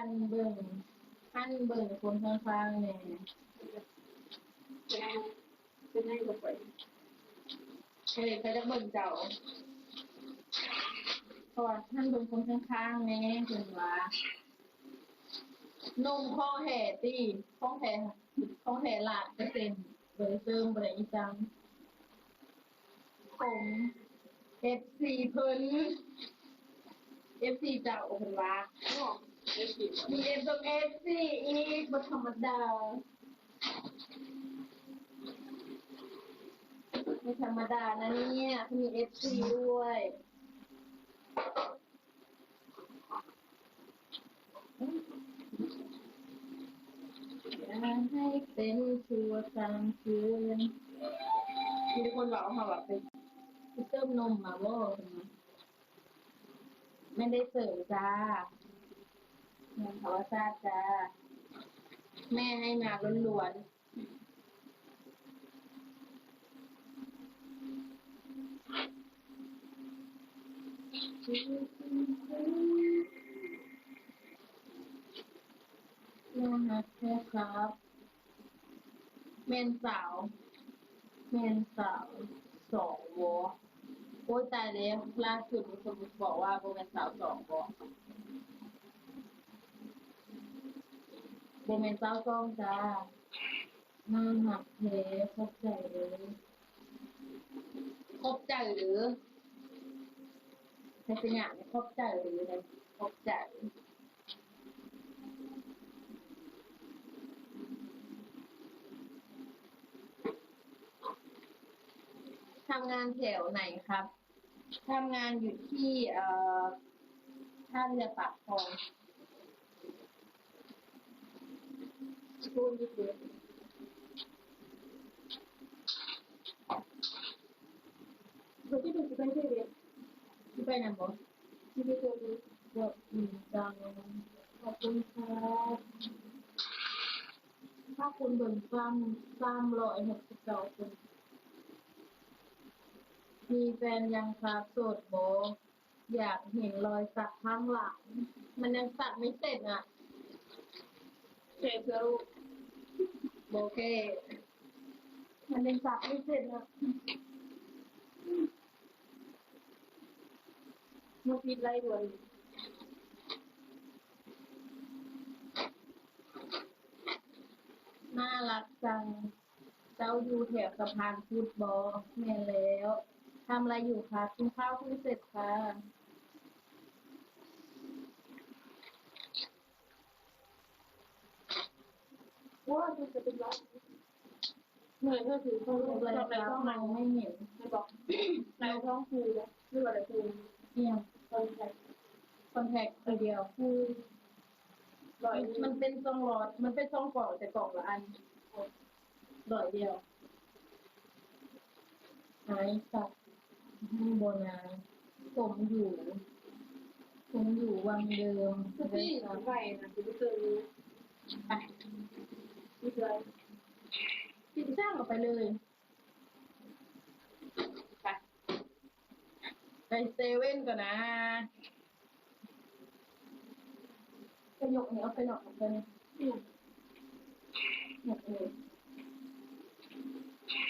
ຫັນເບິ່ງ ຫັນເບິ່ງຄົນຂ້າງໆແດ່. ເປັນຫຍັງ ເປັນຫຍັງກໍໄປ ເອີ ເຂົາຈະເບິ່ງເຈົ້າ. ເພາະວ່າຫັນເບິ່ງຄົນຂ້າງໆແດ່ ເພິ່ນວ່າ ນົມຂອງແທ້ຕິ ຂອງແທ້ ຂອງແທ້ລ້ານເປີເຊັນ ບໍ່ໄດ້ເສີມ ບໍ່ໄດ້ອີ່ຫຍັງ. ຂອງເອັຟຊີເພິ່ນ ເອັຟຊີເຈົ້າເພິ່ນວ່າ ເນາະ ເອັຟຊີ ມີເອັຟຊີອີກ ບໍ່ທຳມະດາ ບໍ່ທຳມະດານະເນຍ ມີເອັຟຊີດ້ວຍ. ຢ່າໃຫ້ເປັນຊົ່ວຂ້າມຄືນ. ມີຄົນເວົ້າເຮົາວ່າໄປ ໄປເສີມນົມມາບໍ່? ແມ່ນໄດ້ເສີມຈ້າ ແມ່ນທຳມະຊາດຈ້າ ແມ່ໃຫ້ມາລ້ວນໆ. ໜ້າຮັກແທ້ຄັບ. ແມ່ນສາວ ແມ່ນສາວສອງບໍ່? ໂອ້ຍ ຕາຍແລ້ວ ລ່າສຸດມີຄົນບອກວ່າບໍ່ແມ່ນສາວສອງບໍ່? ບໍ່ແມ່ນສາວສອງຈ້າ. ໜ້າຮັກແທ້ ຂອບໃຈເດີ. ຂອບໃຈເດີ ໃຫ້ເປັນຫຍັງ ຂອບໃຈເດີ ຂອບໃຈ. ทำงานแถวไหนครับ? ทำงานอยู่ที่ เอ่อ ท่าเรือปากคลอง School with you. ເຂົາຊິໄປ ຊິໄປເຊເວ່ນ ຊິໄປນຳບໍ່? ຊິໄປເຊເວ່ນ ອືມ ຈ້າ ຂອບຄຸນຄ່ະ. ຖ້າຄົນເບິ່ງສາມ ສາມຮ້ອຍຫົກສິບເກົ້າຄົນ. ມີແຟນຍັງຄັບ? ໂສດບໍ່? ຢາກເຫັນລອຍສັກຂ້າງຫຼັງ ມັນຍັງສັກໄມ່ເສັດອະ. ແກ້ເພື່ອລູກ ບໍ່ແກ້ ມັນຍັງສັກໄມ່ເສັດອະ. ມາປິດໄລດ່ວນ. ໜ້າລັກຈັງ. ເຈົ້າຢູ່ແຖວສະພານພຸດບໍ? ແມ່ນແລ້ວ. ທຳອະໄລຢູ່ຄະ? ກິນເຂົ້າເພິ່ງເສັດຄ່ະ. ໂອ້ຍ ເພິ່ນຈະເປັນຫວັດ. ເມື່ອຍເທື່ອຖືທ້ອງ ເມື່ອຍທ້ອງ ໃນທ້ອງ ໃນທ້ອງ ໃນທ້ອງຄື ຫຼືວ່າໃນພູ ອີ່ຫຍັງ? ຄອນແທກ ຄອນແທກຄືດຽວ ຄື ມັນ ມັນເປັນສອງຫຼອດ ມັນເປັນສອງກ່ອງ ແຕ່ກ່ອງລະອັນ. ຮ້ອຍດຽວ ຫາຍສັກ ບໍ່ນາ ຜົມຢູ່ ຜົມຢູ່ວັງເດີມ ສະຕີໄວນະ ຊິໄປເຈີ ໄປ ຊິໄປ ຊິສ້າງອອກໄປເລີຍ ໄປ ໄປເຊເວັນກ່ອນນາ. ໄປຍົກນີ້ ເອົາໄປນອກ ເອົາໄປນີ້ ອືມ ຍົກນີ້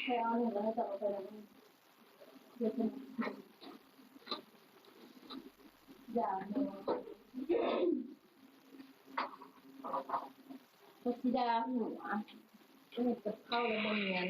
ໃຫ້ເອົານີ້ ແລ້ວເຈົ້າເອົາໄປນັ້ນ ເຮັດໃຫ້ ຢ່າງນີ້ ເຂົາຊິດ່າຫົວ ເຮັດກັບເຂົ້າແລ້ວບໍ່ນຽນ.